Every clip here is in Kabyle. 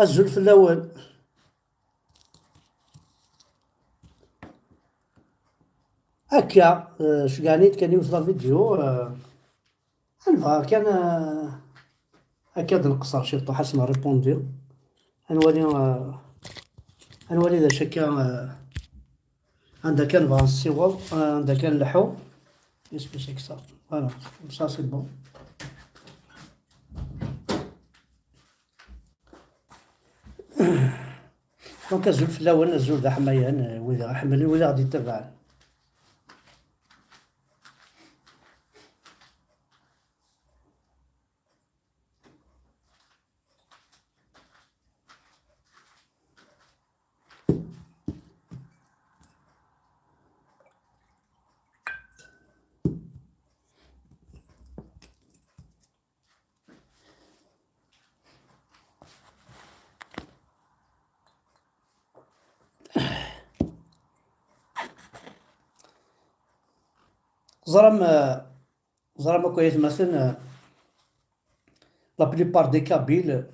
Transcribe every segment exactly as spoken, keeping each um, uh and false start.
Azul fell-awen. Akka, eh, ceggɛen-iyi-d kan yiwet la vidéo, eh, ad nebɣa kan, eh, akka ad nqeṣṣer ciṭuḥ, ad sen-répondre. Ad nwali, eh, ad nwali d acu akka, eh, anda kan nebɣa nessiweḍ, eh, anda kan nleḥḥu. Qu'est-ce que c'est que ça? Voilà, ça c'est bon. Donc, azul fell-awen, azul d aḥmayan, eh, wid i ɣ-iḥemmlen, wid i ɣ-d-ittabaɛen. Ẓram, eh, ẓram akk ay atmaten, eh, la plupart des Kabyles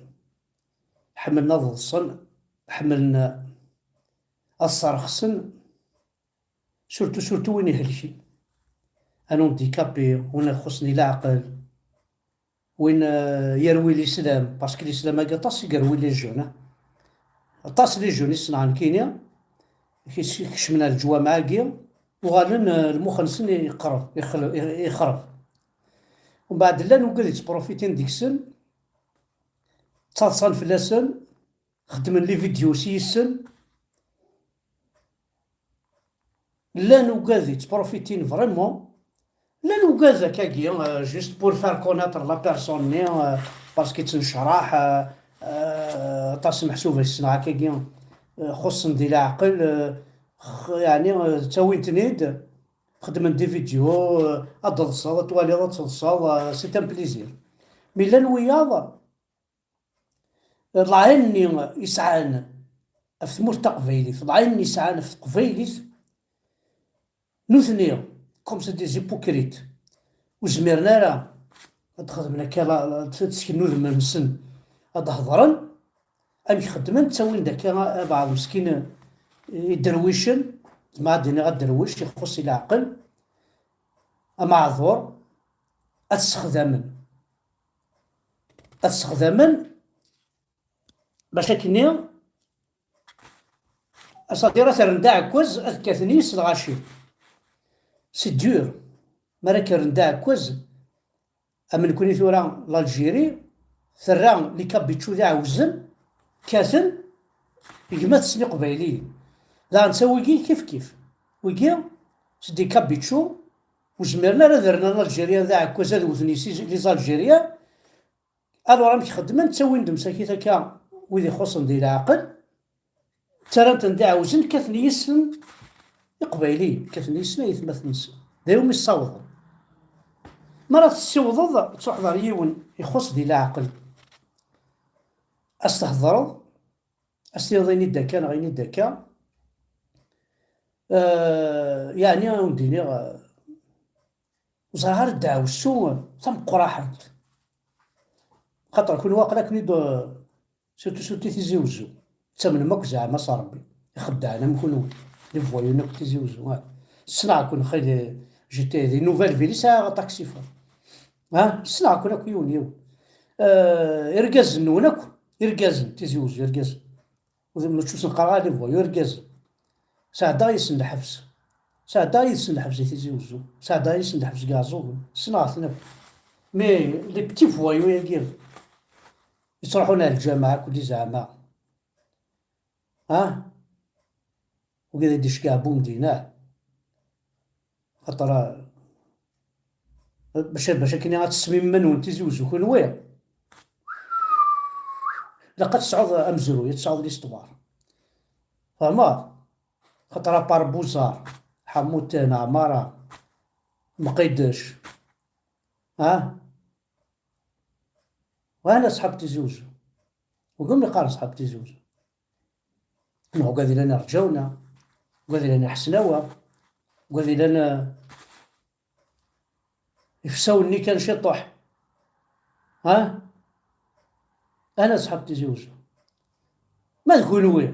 ḥemmlen ad ḍsen, ḥemmlen ad sserxsen, surtout, surtout win ihelken, un handicapé, win ixuṣṣen i leɛqel, win, euh, yerwi l'islam, parce que l'islam-agi aṭas i yerwi les jeunes, hein. Aṭas les jeunes i ssneɣ nekkini, kecmen ar leǧwameɛ-agi, uɣalen, euh, lmux-nsen yeqreb, yexl-, yexreb. Umbeɛd llan wigad yettprofitin deg-sen, ttaḍsan fell-asen, xeddmen les vidéos s yis-sen. Llan wigad yettprofitin vraiment. Llan wigad akkagi, euh, juste pour faire connaître la personne-nni, euh, parce que yettnecraḥ, euh, euh, aṭas n meḥsuba i ssneɣ akkagi, euh, xuṣṣen di leɛqel, euh, x-, yeɛni, euh, ttawin-ten-id, xeddmen des vidéos, euh, ad d-teḍseḍ, ad twaliḍ ad teḍseḍ, euh, c'est un plaisir. Mais llan wiyaḍ, lɛin-nni i sɛan ɣef tmurt taqbaylit, lɛin-nni i sɛan ɣef teqbaylit, nutni, comme c'est des hypocrites, ur zmiren ara ad xedmen akka, la, la, ad sken udem-nsen, ad hedren, amek xeddmen, ttawin-d akka abeɛḍ meskin iderwicen, ma ad iniɣ aderwic ixuṣ i leɛqel, ameɛḍur, ad t-ssexdamen. Ad t-ssexdamen bac akkenni, asadir ad t-rren d aɛekkaz, ad kkaten yis lɣaci. C'est dur. Mi ara k-rren d aɛekkaz, am nekkni tura l'Algérie, terra les kabyles d iɛewzen, kkaten, gma-tsen iqbayliyen. Daɣen ttawin wigi kif kif. Wigi, c'est des kabyles, ur zmiren ara ad rren l'Algérien d aɛekkaz, ad wten yis les Algériens. Alors, amek xeddmen? Ttawin-d msakit akka wid ixuṣṣen di leɛqel, ttarran-ten d iɛewzen, kkaten yis-sen iqbayliyen, kkaten yis-sen aytmaten-nsen. D ayen umi ssawḍen. Mi ara tessiwḍeḍ, ad truḥeḍ ɣer yiwen ixuṣṣ di leɛqel, ad s-thedreḍ, ad s-tiniḍ ini-d akka neɣ ini-d akka. Eh, yeɛni, ad wen-d-iniɣ, eh, ur ẓriɣ ara ddeɛwessu tameqqraḥant. Xaṭer kunwi aql-aken-id, eh, surtout, surtout Tizi Wezzu. Ttamnem akk zeɛma s Ṛebbi. Ixeddaɛen am kunwi. Les voyous akk Tizi Wezzu, ah. Ssneɣ-ken xili, j'étais di Nouvelle Ville, sɛiɣ aṭaksi fa. Ah, ssneɣ-ken akk yiwen yiwen. Eh, irgazen-nwen akk, irgazen, Tizi Wezzu, irgazen. Ur d-, mačči ur sen-qqareɣ ara les voyous, irgazen. Sɛeddaɣ yid-sen lḥebs. Sɛeddaɣ yid-sen lḥebs di Tizi Wezzu. Sɛeddaɣ yid-sen lḥebs deg Iɛeẓẓugen. Ssneɣ-ten akk. Mais les petits voyous-agi, yettruḥun ar lǧameɛ akk di zeɛma. Ha? Wigad i d-iceggeɛ Bumedina. Xaṭer, eh, bac, bac akken ad tessem iman-nwen Tizi Wezzu kunwi, ilaq ad tesɛuḍ amezruy, ad tesɛuḍ l'histoire. Fehmeḍ? Xaṭer à part Buzar, Ḥamuten, Ɛmara, Mqidec, ha? Wa ana ṣṣḥab Tizi Wezzu. Wigi umi qqaren ṣṣḥab Tizi Wezzu. Neɣ wigad yellan Rǧawna, wigad yellan Ḥesnawa, wigad yellan, eh, ifsawen-nni kan ciṭuḥ. Ha? Ana ṣṣḥab Tizi Wezzu. Ma d kunwi,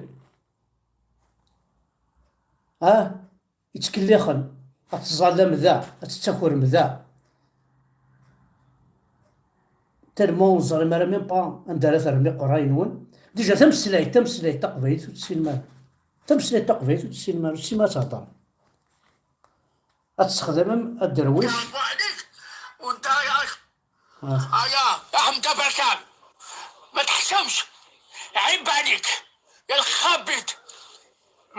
ah, yettkellixen, ad teẓẓallem da, ad tettakrem da. Tellement ur teẓrim ara même pas anda ara terrem iqerray-nwen. Déjà tameslayt, tameslayt taqbaylit ur tessinem ara. Tameslayt taqbaylit ur tessinem ara, ur tessinem ara ad theddrem. Ad tessexdamem aderwic. Aya, Aḥmed Aberkan, ma teḥṣamx, ɛib ɛlik, ya lxabit,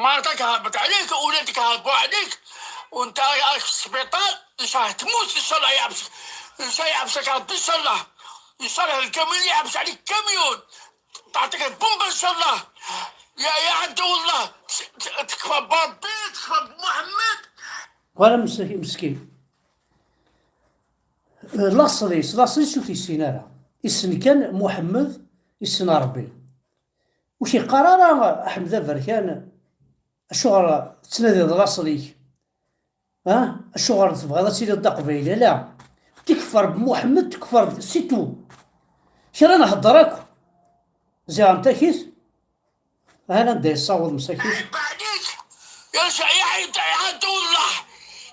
maratek harbet ɛlik, uladik herbu ɛlik, u nta yak fi sbiṭar, ncah tmut, ncallah yeḥbes, ncah yeḥbes-ak Rebbi, ncallah, ncallah lkamyun yeḥbes ɛlik kamyun, teɛṭik lbumba, ncallah, ya, ya ɛeddu wallah, tekfa Rebbi, tekfa Muḥemmed. Wala meskin. Laṣel-is, laṣel-is ur t-yessin ara. Issen kan Muḥemmed, issen Ṛebbi. Ur k-yeqqar ara Ḥmed Aberkan, acuɣer tettnadiḍ laṣel-ik? Ha? Acuɣer tebɣiḍ ad tiliḍ d aqbayli? Ala, tekfer bMuḥemmed, tekfer, c'est tout. Kra nhedder akk, ziɣ am takit. Ahan anda yessaweḍ msakit. Ɛiba ɛlik, ya Saɛid, ɛadu Allah,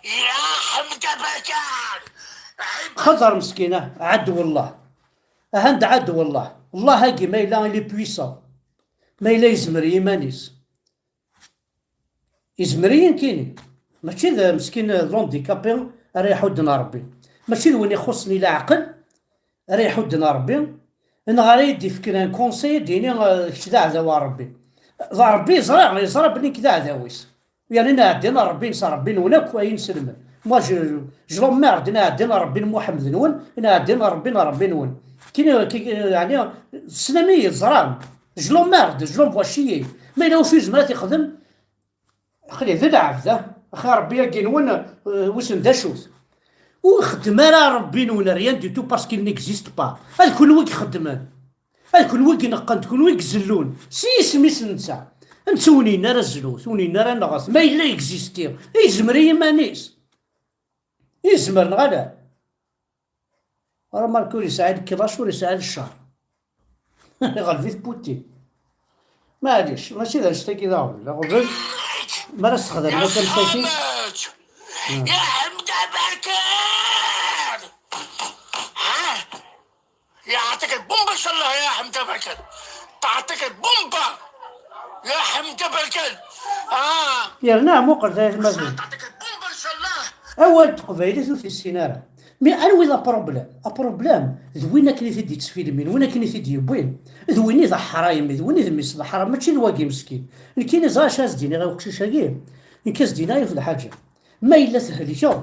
ya Ḥmed Aberkan. Xaṭer meskin, ah, ɛadu Allah. Ahan d ɛadu Allah. Allah-agi ma yella il est puissant. Ma yella yezmer i yiman-is. Yezmer-iyi nekkini. Mačči d meskin, d l'handicapé ara iḥudden Ṛebbi. Mačči d win ixuṣṣen i leɛqel ara iḥudden Ɣer Ṛebbi, neɣ ara yi-d-ifken un conseil, ad d-yini, eh, kečč d aɛdaw ɣer Ṛebbi. D Ṛebbi yeẓra, yeẓra belli nekk d aɛdaw-is. Yerna inɛeddiyen n Ṛebbi-ines, Ṛebbi-nwen akk ay inselmen. Moi, je, je l'emmerde, inɛeddiyen n Ṛebbi n Muḥemmed-nwen, inɛeddiyen n Ṛebbi n Ṛebbi-nwen. Kini, ki, yeɛni, teslam-iyi, teẓram. Je l'emmerde, je l'envoie chier. Ma yella wacu yezmer ad t-ixdem, aql-i d lɛebd, ah. Axi Ṛebbi-agi-nwen, eh, wissen d acu-t. Ur ixeddem ara Ṛebbi-nwen rien du tout parce qu'il n'existe pas. Ad kunwi i ixeddmen. Ad kunwi i ineqqen, d kunwi i izellun. S yisem-is netta. Netta ur nen ara zlut, ur nen ara nɣet. Ma yella existi, yezmer i yiman-is. Yezmer neɣ ala? Remarque ur yesɛi lkilac, ur yesɛi leccer. Iɣleb-it Putin. Maɛlic, mačči d annect-agi d aɣbel. Aɣbel, mi ara sexdamen akka msakit. Ya Ḥmed Aberkan! Ha? يعطيك البومبا إن شاء الله يا حمد بركان. تعطيك البومبا يا حمد بركان. آه. Yerna muqel tayet ma تعطيك البومبا إن شاء الله. Awal n teqbaylit ur t-issin ara. Mi anwa i d aproblem? Aproblem d win akken i t-id-yettfilmin, win akken i t-id-yewwin, d win i d aḥraymi, d win i d mmi-s n leḥram, mačči d wagi meskin. Nekkini ẓriɣ acu as-d-iniɣ i uqcic-agi. Nekk as-d-iniɣ yiwet lḥaǧa. Ma yella thelkeḍ,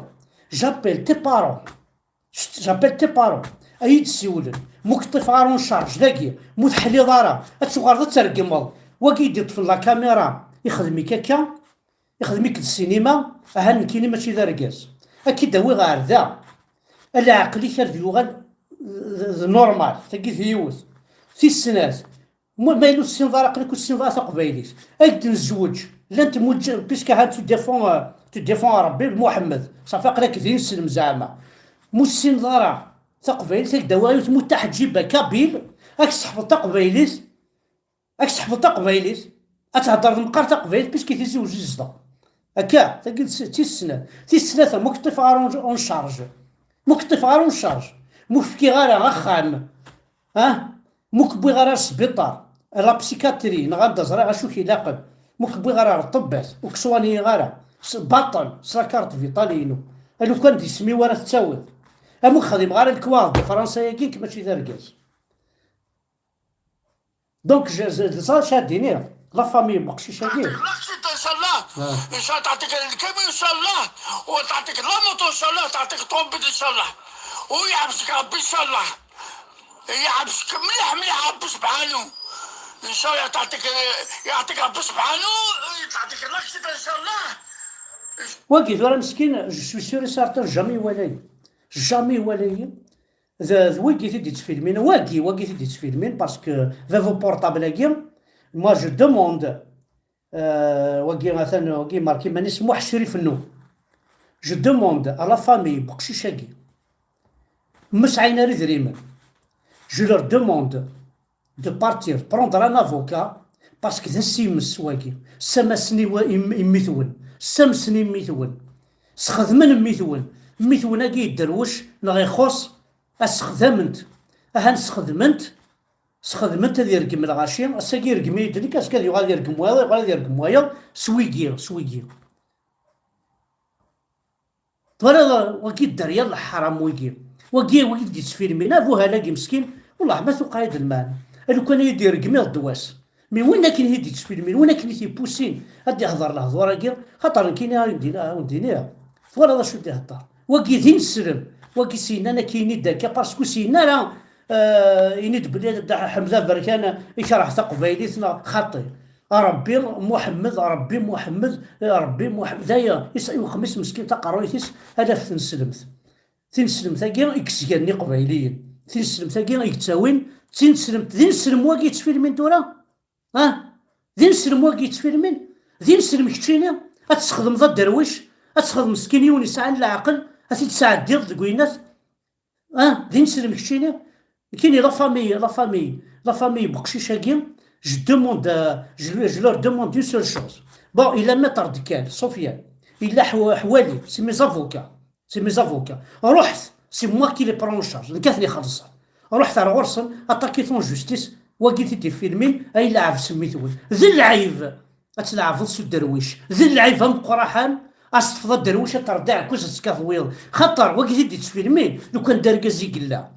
j'appelle tes parents. J'appelle tes parents. Ad yi-d-siwlen. Mu k-ṭṭifeɣ ara en charge dagi, mu teḥliḍ ara, ad tuɣaleḍ ad tergmeḍ. Wagi i d-iṭṭfen la caméra, ixdem-ik akka, ixdem-ik d ssinima, aha nekkini mačči d argaz. Ad k-id-awiɣ ɣer da. Leɛqel-ik ar d-yuɣal d, d normal. Tagi d yiwet. Tis snat, Ma, ma yella ur tessineḍ ara, aql-ik ur tessineḍ ara taqbaylit. Ad d-nezweǧ. Llant muǧ-, puisque ha tu défends, euh, tu défends Rebbi d Muḥemmed. Safi aql-ak d ineslem zeɛma. Ma ur tessineḍ ara taqbaylit, ad k-d-awiɣ yiwet Mutaḥeǧǧiba kabyle, ad k-tesseḥfeḍ taqbaylit, ad k-tesseḥfeḍ taqbaylit, ad theddreḍ meqqar taqbaylit, puisque Tizi Uzzu i tzedɣeḍ. Akka, tagi d s-, d tis snat. Tis tlata, ma ur k-ṭṭifeɣ ara en, en charge. Ma ur k-ṭṭifeɣ ara en charge. Ma ur k-fkiɣ ara axxam. Ah? Ma ur k-wwiɣ ara ar sbiṭar, ar la psychiatrie, neɣ anda ẓriɣ acu k-ilaqen. Ma ur k-wwiɣ ara ar ṭṭebbat, ur k-soigniɣ ara. S baṭel, s la carte vitale-inu. A lukan d isem-iw ara tettawiḍ. A ma ur k-xdimeɣ ara lekwaɣeḍ di Fransa-agi, nekk mačči d argaz. Donc, je, je, ẓer acu ad d-iniɣ. La famille n weqcic-agi. L'accident, إن شاء الله. Ah. إن شاء الله تعطيك الكاميو، إن شاء الله. وتعطيك la moto، إن شاء الله. تعطيك طوموبيل، إن شاء الله. ويحبسك ربي، إن شاء الله. يحبسك مليح، مليح، حبس بحالو. إن شاء الله تعطيك، يعطيك ربي سبحانه، تعطيك l'accident إن شاء الله. Wagi tura meskin, je suis sûr et certain, jamais iwala-yi. Jamais iwala-yi. D, d wagi i t-id-yettfilmin. Wagi, wagi i t-id-yettfilmin, parce que bab uportable-agi, moi je demande, euh, wagi atan, wagi marqué iman-is Muḥ Crif Nnou. Je demande à la famille n weqcic-agi, ma sɛin ara idrimen, je leur demande de partir prendre un avocat Parce que d assimes wagi. Ssamasen i wa-, i, i mmi-twen. Ssamsen i mmi-twen. Sxedmen mmi-twen. Mmi-twen-agi yedderwec neɣ ixuṣ, ad sxedament. Ahan sxedment, sxedment ad irgem lɣaci, ass-agi irgem-iyi-d nekk, azekka ad yuɣal ad irgem wayeḍ, yuɣal ad irgem wayeḍ, s wigi, s wigi. Twalaḍ, wagi dderya n leḥram wigi. Wagi, wagi d-yettfilmin, abuhal-agi meskin, wellah ma tuqeɛ-id lmeɛna. A lukan i yi-d-irgem iḍ d wass. Mi win akken i yi-d-yettfilmin, win akken i t-yeppusin ad d-ihḍer lehdur-agi, xaṭer nekkini a wen-d-iniɣ, a wen-d-iniɣ. Twalaḍ acu d-ihḍer? Wagi d ineslem. Wagi s-yennan ad k-yini-d akka, parce que s-yenna ara, euh, ini-d belli Dda Ḥmed Aberkan ikreh taqbaylit neɣ xaṭi. A Ṛebbi Muḥemmed, a Ṛebbi Muḥemmed, a Ṛebbi Muḥemmed, aya, is-, iweqqem-is meskin taqerruyt-is, alaf tineslemt. Tineslemt-agi i yesgan Iqbayliyen. Tineslemt-agi i yettawin, d tineslemt, d ineslem wagi yettfilmin tura? Ah? D ineslem wagi yettfilmin? D ineslem keččini? Ad tesxedmeḍ aderwic? Ad tesxedmeḍ meskin yiwen yesɛan leɛqel? Ad t-id-tesɛeddiḍ deg uyennat? Ah, d ineslem keččini? Nekkini, la famille, la famille, la famille n uqcic-agi, je demande, euh, je, je leur demande une seule chose. Bon, il a maître de quel, Sofiane? Il a ḥw-, ḥwali, c'est mes avocats. C'est mes avocats. Ruḥet, c'est moi qui les prends en charge. Nekk ad ten-ixellṣen. Ruḥet ar ɣur-sen, attaquez-t en justice. Wagi t-id-ifilmin, ay leɛbes mmi-twen. D lɛib! Ad tleɛbeḍ s uderwic. D lɛib ameqqraḥan, ad s-teṭṭfeḍ aderwic, ad terreḍ aɛekkaz, ad tekkateḍ wiyeḍ. Xaṭer, wagi t-id-ittfilmin, lukan d argaz i yella,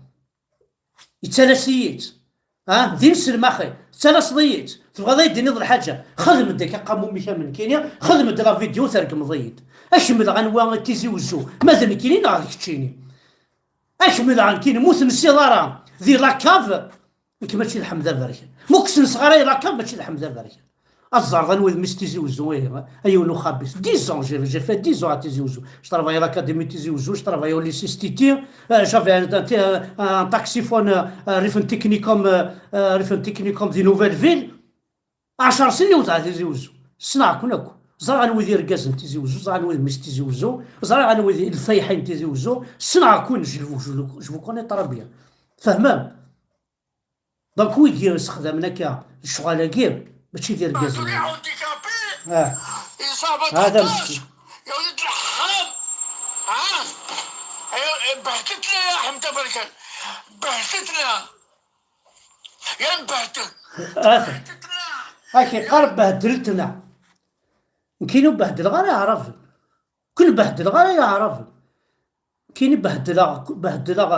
yettalas-iyi-tt. Ah, d ineslem axi, tettalaseḍ-iyi-tt. Tebɣiḍ ad yi-d-tiniḍ lḥaǧa? Xdem-d akka aqamum-ik am nekkini, xdem-d la vidéo, tergmeḍ-iyi-d. Ad kemmleɣ anwa i Tizi Wezzu, ma d nekkini neɣ d keččini. Ad kemmleɣ nekkini, ma ur tensiḍ ara di la cave, nekk mačči d Ḥmed Aberkan. Ma ur k-senseɣ ara di la cave, mačči d Ḥmed Aberkan. Ad ẓreḍ anwa d mmi-s Tizi Wezzu, ihi, a yiwen uxabit. Dix ans, j'ai, j'ai fait dix ans à Tizi Wezzu. Je travaillais à l'académie Tizi Wezzu, je travaillais au lycée Stiti, euh, j'avais un, un, un, un taxiphone, euh, euh, rue n Technicum, euh, euh, rue n Technicum di Nouvelle Ville. Ɛecr snin i wteɣ Tizi Wezzu. Ssneɣ-ken akk. Ẓriɣ anwa d irgazen n Tizi Wezzu, ẓriɣ anwa d mmi-s Tizi Wezzu, ẓriɣ anwa d lfayḥa n Tizi Wezzu. Ssneɣ-ken, je vous, je vous, je vous connais très bien. Tfehmem? Donc, wigi yessexdamen akka lecɣal-agi, mačči d irgazen. Ah. Hada meskin. يا ولد الحرام. ها؟ أيوة، بهدلتنا يا أحمد أبركان. بهدلتنا. يا مبهدل. Ata. بهدلتنا. Ak iqqar behdltna. Nekkini ur behdleɣ ara Aɛraben. Ken behdleɣ ara Aɛraben. Kini behdleɣ, behdleɣ,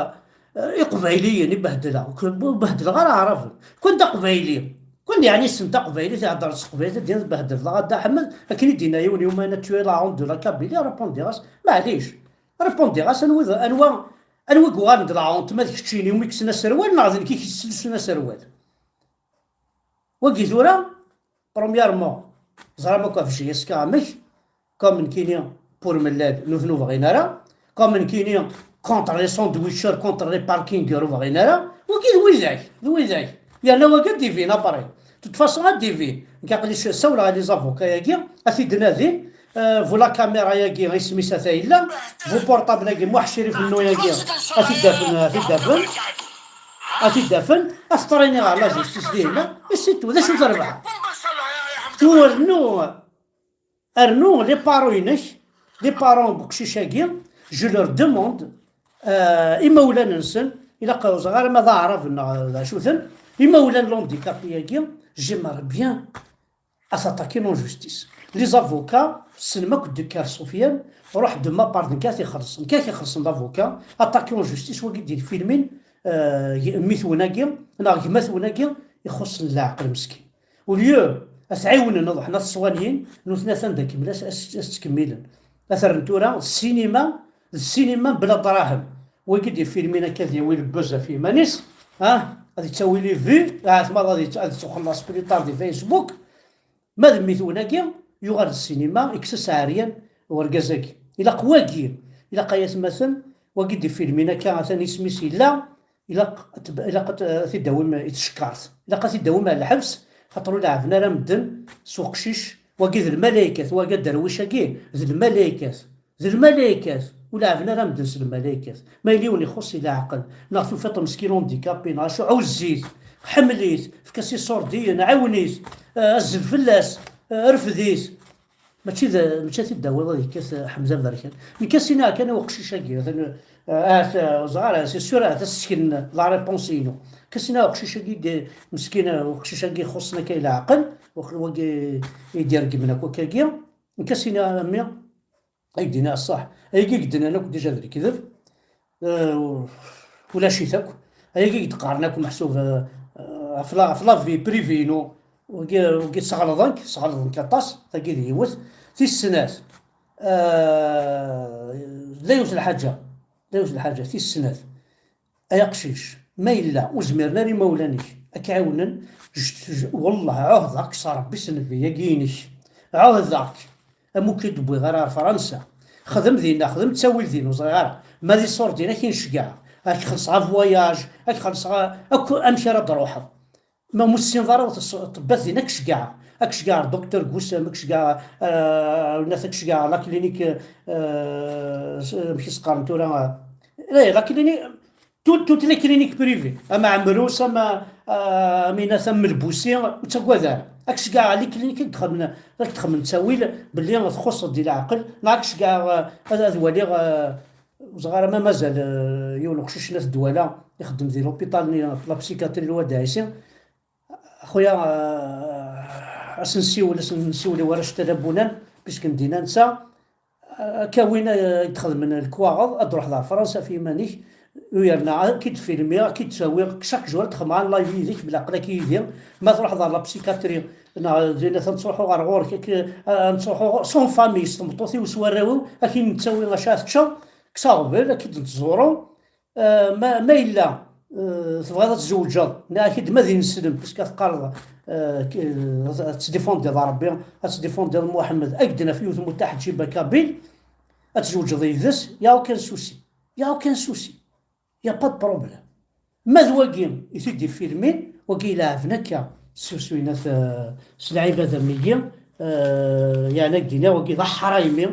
eh, Iqbayliyen i behdleɣ. Ur behdleɣ ara Aɛraben. Kun d Aqbayli. Kun yeɛni ssent Taqbaylit, ihedder s Teqbaylit, ad d-behdleɣ a Dda Ḥmed. Akken i d-yenna yiwen yumana, tu es la honte de la Kabylie, répondiɣ-as, maɛlic. Répondiɣ-as, anwa, anwa, anwa i yuɣalen d la honte, ma d keččini umi yekksen aserwal, neɣ d nekk i k-yeslusun aserwal? Wagi tura, premièrement, ẓram akk ɣef J S K amek, comme nekkini pour mellal, nutni ur bɣin ara, comme nekkini contre les sandwichers, contre les parkingers ur bɣin ara, wagi d widak, d widak. Yerna wagi ad d-ibin après. De toute façon, ad d-ibin. Nekk aql-i s-, ssawleɣ i les avocats-agi, ad t-id-nadin, euh, bu la caméra-agi, isem-is ata yella, bu portable-agi, Muḥ Crif Nnu-agi, ad t-id-afen, ad t-id-afen. Ad t-id-afen, ad t-ṭriniɣ ɣer la justice dihin, et c'est tout. D acu terbeḥ? Rnu, rnu les parents-inek, les parents n uqcic-agi, je leur demande, euh, imawlan-nsen, ilaq ur ẓriɣ ara ma d aɛrab neɣ d acu-ten, imawlan n l'handicapé-agi, j'aimerais bien ad t-attaquer en justice. Les avocats, tessnem akk ddekkat Sofiane, ruḥ de ma part, nekk ad t-ixellṣen, nekk ad t-ixellṣen l'avocat, attaquer en justice, wagi d-ifilmin, euh, mmi-twen-agi, neɣ gma-twen-agi, ixuṣṣen leɛqel meskin. Au lieu, ad t-ɛiwnen, ad ruḥen ad t-ṣwanyin, nutni atan da kemmel, ad s-, ad s-, ad s-ttkemmilen. Ad t-rren tura, d ssinima, d ssinima bla dṛahem. Wagi d-ifilmin akka ad yawi le buzz ɣef yiman-is, ah, ad yettawi les vues, ahat maḍi ad yett-, ad yettuxelleṣ plus tard di Facebook. Ma d mmi-twen-agi, yuɣal d ssinima, ikkes-as ɛeryan urgaz-agi. Ilaq wagi, ilaq ay atmaten, wagi d-ifilmin akka, atan isem-is yella, ilaq ad t-, ilaq ad t-, ad t-id-tawim i tcekkart. Ilaq ad t-id-tawim ar lḥebs, xaṭer ur leɛben ara medden s uqcic. Wagi d lmalaykat, wagi aderwic-agi d lmalaykat. D lmalaykat, ur leɛben ara medden s lmalaykat. Ma yella yiwen ixuṣṣ i leɛqel, neɣ tufiḍ meskin handicapé, neɣ acu, ɛuzz-it. Ḥemmel-it, efk-as iṣurdiyen, ɛiwen-it, eh, azzel fell-as, eh, refd-it. Mačči d, mačči ad t-id-tawiḍ ad yekkat, eh, Ḥemza Berkan. Nekk ad s-iniɣ kan i uqcic-agi, atan, eh, ahat, eh, ur ẓriɣ ara, c'est sûr, ahat ad s-seknen la réponse-inu. Nekk ad s-iniɣ i uqcic-agi, d, meskin, eh, uqcic-agi ixuṣṣen akka i leɛqel, waqil wagi i d-ireggmen akk akkagi. Nekk ad s-iniɣ a mmi, ay d-iniɣ ṣṣeḥ. Ayagi i d-nnan akk déjà d lekdeb. Eh, ulac-it akk. Ayagi i d-qqaren akk meḥsub, eh, eh, ɣef la, ɣef la vie privée-inu. Wagi, wagi sɣelḍen-k, sɣelḍen-k aṭas. Tagi d yiwet. Tis snat, eh, la yiwet lḥaǧa. La yiwet lḥaǧa. Tis snat. Ay aqcic, ma yella ur zmiren ara imawlan-ik ad k-ɛiwnen, j-, j-, wellah ɛuhdeɣ-k s Ṛebbi s nnbi-agi-inek, ɛuhdeɣ-k, am ur k-id-wwiɣ ara ar Fransa. Xdem dinna, xdem ttawil din, ur ẓriɣ ara. Ma d iṣurdiyen ad k-in-ceggɛeɣ, ad k-xellṣeɣ avoyage, ad k-xellṣeɣ a-, akk amek ara d-truḥeḍ. Ma ur tessineḍ ara ṭṭebbat din, ad k-ceggɛeɣ. Ad k-ceggɛeɣ ɣer Docteur Goussem, ad k-ceggɛeɣ, eh, ad k-ceggɛeɣ la clinique, eh, s-, amek i s-qqaren tura, eh, la clinique, tout, toutes les cliniques privées, ama Ɛemrus, ama, eh, Aminat, ama Melbusi, ur ttagad ara. Ad k-ceggɛeɣ ɣer les cliniques i d-xedmen, ad k-d-xedmen ttawil belli txuṣṣeḍ di leɛqel, neɣ ad k-ceggɛeɣ, eh, ad, ad waliɣ, eh, ur ẓriɣ ara ma mazal, eh, yiwen uqcic n At Dwala ixeddem di l'hôpital-nni, la psychiatrie n Lwad Ɛisi. Xuya, eh, ad s-nsiwel, ad s-nsiwel i warrac n Tala Bunan, puisque n dinna netta, eh, ad k-awin, eh, ad d-xedmen lekwaɣeḍ, ad d-truḥeḍ ɣer Fransa ɣef yiman-ik, u yerna ad k-id-filmiɣ, ad k-id-ttawiɣ, chaque jour ad d-xemmeɣ en live yid-k, belli aql-ak yid-i, ma truḥeḍ ɣer la psychiatrie, neɣ dinna ad ttruḥuɣ ɣer ɣur-k, ad k-, ad ttruḥuɣ s en famille, s tmeṭṭut-iw, s warraw-iw, ad k-in-nettawi acu ad teččeḍ, kkes aɣbel, ad k-id-nettẓuru, Eh, ma, ma yella, eh, tebɣiḍ ad tzewǧeḍ, neɣ akid ma d ineslem, parce que ad teqqareḍ, eh, k-, eh, ad tdifundiḍ Ṛebbi, ad tdifundiḍ Muḥemmed, ad k-d-naf yiwet n mutaḥeǧǧiba kabyle, ad tzewǧeḍ yid-s, y a aucun souci, y a aucun souci, y a pas de problème. Ma d wagi i t-id-iffilmin, wagi ileɛben akka s, s winat, eh, s lɛibad am wigi, eh, yeɛni ad k-d-iniɣ, wagi d aḥraymi,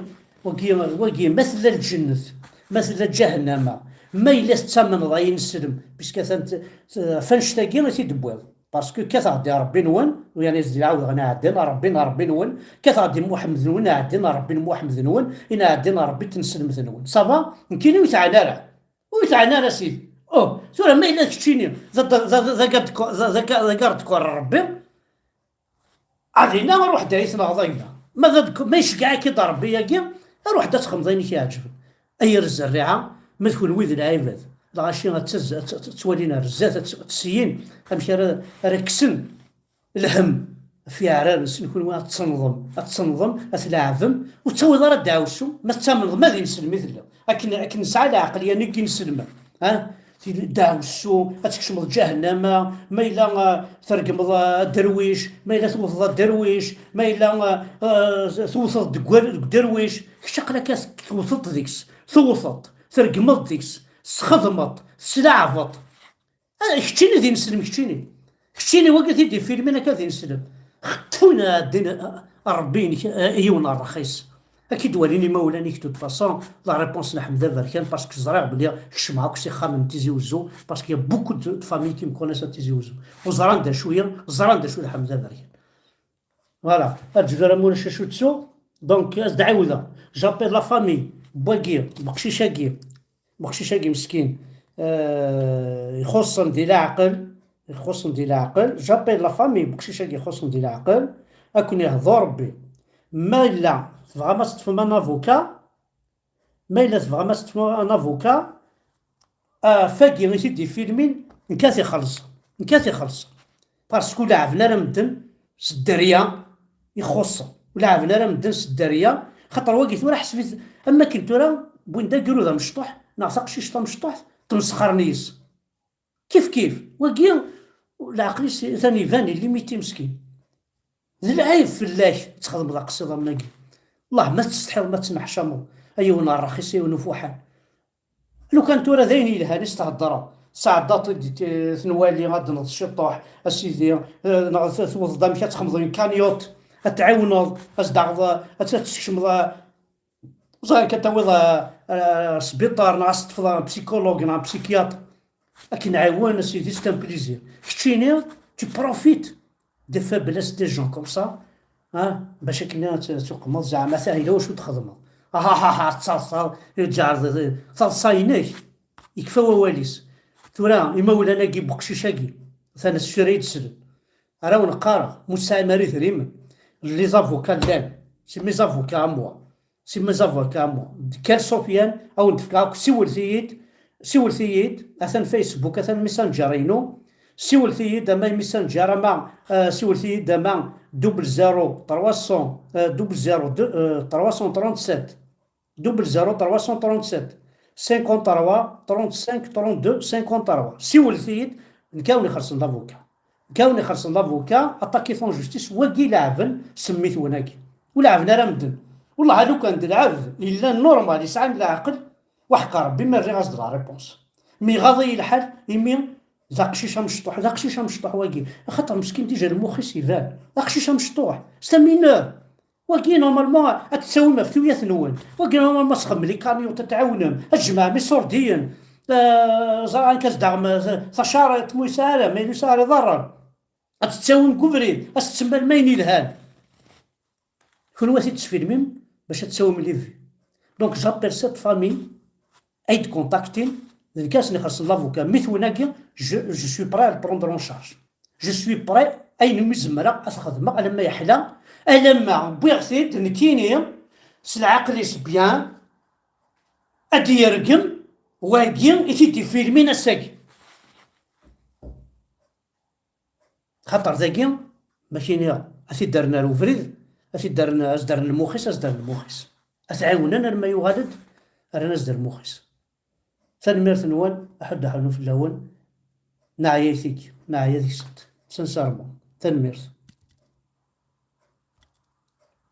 wagi, wagi ma tella lǧennet, ma tella ǧahennama, ma yella tettamneḍ ay ineslem, puisque atan t-, t-, ɣef annect-agi i t-id-tewwiḍ. Parce que kkateɣ-d i Ṛebbi-nwen, u yeɛni ad ɛawdeɣ, i nɛeddin a Ṛebbi n Ṛebbi-nwen, kkateɣ-d i Muḥemmed-nwen, ɛeddin a Ṛebbi n Muḥemmed-nwen, i nɛeddin a Ṛebbi n tneslemt-nwen. Ça va? Nekkini ur yi-teɛni ara. Ur yi-teɛni ara, sidi. Oh, tura ma yella d keččini, d, d, d, d, d agardkur n Ṛebbi, a dinna ruḥ-d ad yi-tenɣeḍ a gma. Ma d, ma iceggeɛ-ik-id Ṛebbi-agi, ruḥ-d ad txedmeḍ ayen i k-iɛeǧben. Ay ar zerriɛa, ma d kunwi d lɛibad, lɣaci ad taz-, ad t-, ad t-, ttwalin ar zdat, ad t-, ad tesyin amek ara, ara kksen lhemm ɣef yeɛrar-nsen, kunwi ad tennḍem, ad tennḍem, ad tleɛbem, ur ttawiḍ ara ddeɛwessu, ma tettamneḍ ma d ineslem i telliḍ. Akken, akken nesɛa lɛeqliya-nni n yineslmen, ha? Ddeɛwessu, ad tkecmeḍ ǧahennama, ma yella, ah, tregmeḍ, ah, aderwic, ma yella tewteḍ aderwic, ma yella, ah, ah, tewteḍ deg wer-, deg uderwic, kečč aql-ak tewteḍ deg-s, tewteḍ, tregmeḍ deg-s, tesxedmeḍ, teslaɛbeḍ. Ah, keččini d ineslem, keččini. Keččini wagi t-id-ifilmin akka d ineslem. Xeṭṭef win ɛeddin, ah, Ṛebbi-inek, ah, yiwen ṛṛxis. Ad k-id-walin imawlan-ik, de toute façon, la réponse n Ḥmed Aberkan, parce que ẓriɣ belli kecmeɣ akk s ixxamen n Tizi Uzzu, parce qu'il y a beaucoup de, de familles qui me connaissent à Tizi Uzzu. U ẓran d acu-yi, ẓran d acu d Ḥmed Aberkan. Voilà, rǧu tura ma ulac acu ttuɣ. Donc, ad s-d-ɛiwdeɣ. J'appelle la famille n wagi, n uqcic-agi, n uqcic-agi meskin, euh, ixuṣṣen di leɛqel, ixuṣṣen di leɛqel. J'appelle la famille n uqcic-agi ixuṣṣen di leɛqel. Ad ken-ihdu Ṛebbi. Ma yella tebɣam ad teṭṭfem un avocat, ma yella tebɣam ad teṭṭfem un avocat, ah, ɣef wagi i t-id-ifilmin, nekk ad t-ixelleṣ. Nekk ad t-ixelleṣ. Parce que ur leɛɛben ara medden s dderya ixuṣṣen. Ur leɛɛben ara medden s dderya, xaṭer wagi tura ḥseb-it am wakken tura wwin-d agrud amecṭuḥ, neɣ taqcict tamecṭuḥt, tmesxren yes. Kif kif, wagi leɛqel-is atan iban, illimiti meskin. D lɛib fell-ak ad txedmeḍ aqsiḍ am wagi. Wellah ma tettsetḥiḍ, ma tettneḥcameḍ, a yiwen ṛṛxis, a yiwen ufuḥan. Lukan tura d ayen yelhan i s-theddreḍ, tesɛeddaḍ-d i t-, tenwali, ad d-tneḍ ciṭuḥ, a sidi, eh, neɣ t-, tewwḍeḍ amek ad txedmeḍ une cagnotte, ad tɛiwneḍ, ad s-d-taɣeḍ, ad t-, ad tessekcmeḍ, eh, ẓer, ad tawiḍ, eh, eh, sbiṭar, neɣ ad s-teṭṭfeḍ un psychologue neɣ un psychiatre. Ad k-nɛawen a sidi, c'est un plaisir. Keččini, tu profites des faiblesses des gens comme ça, ah, bac akken ad tuqmeḍ zeɛma ata yella wacu txedmeḍ. Ahahaha, ttaḍsa, yeǧɛer taḍsa-inek. Yekfa wawal-is. Tura imawlan-agi n uqcic-agi, atan assura i d-slen. Ara wen-qqareɣ, mu tesɛim ara idrimen, les avocats llan, c'est mes avocats à moi. C'est mes avocats à moi. Quel Sofiane, ad wen-d-fkeɣ akk, siwlet-iyi-d, siwlet-iyi-d, atan Facebook, atan Messenger-inu, siwlet-iyi-d ama Messenger, ama, euh, siwlet-iyi-d ama double zéro trois cents, euh, double zéro deux, euh, trois cent trente-sept, double zéro trois cent trente-sept, cinquante-trois, trente-cinq, trente-deux, cinquante-trois. Siwlet-iyi-d, nekk ad wen-ixellṣen d avocat. Nekk ad wen-ixellṣen d avocat, attaquez-t en justice, wagi leɛben s mmi-twen-agi. Ur leɛben ara medden. Wellah, a lukan d lɛebd yellan normal, yesɛan leɛqel, waḥeqqa Rebbi ma rriɣ-as-d la réponse. Mi iɣaḍ-iyi lḥal, imi d aqcic amecṭuḥ, d aqcic amecṭuḥ wagi. Axaṭer meskin déjà lmux-is iban. D aqcic amecṭuḥ. C'est un mineur. Wagi, normalement, ad t-tawim ɣef tuyat-nwen. Wagi, normalement, sxem les cagnottes, ad tɛawnem, ad tjemɛem iṣurdiyen. Eh, ẓer, anka s-daɣem, eh, tacariḍt, mu yesɛa ara, ma yella yesɛa ara iḍarren. Ad t-tawim deg ubrid, ad s-tsemmalem ayen yelhan. Kunwi ad t-id-tesfilmim bac ad tawim les vues. Donc, j'appelle cette famille, ad d-contactin, d nekk ad sen-ixellṣen l'avocat. Mmi-twen-agi, je, je suis prêt à le prendre en charge. Je suis prêt, ayen umi zemreɣ ad t-xedmeɣ, alamma yeḥla, alamma wwiɣ-t-id nekkini s lɛaqel-is bien, ad d-yergem wagi i t-id-ifilmin ass-agi. Xaṭer dagi, ma k-iniɣ, ad t-id-rren ar ubrid, ad t-id-rren, ad s-d-rren lmux-is, ad s-d-rren lmux-is. Ad t-ɛiwnen arma yuɣal-d, rran-as-d lmux-is. Tanemmirt-nwen, aḥuddu aḥunnu fell-awen, neɛya-t-id, neɛya deg-sent, sincèrement. Tanemmirt.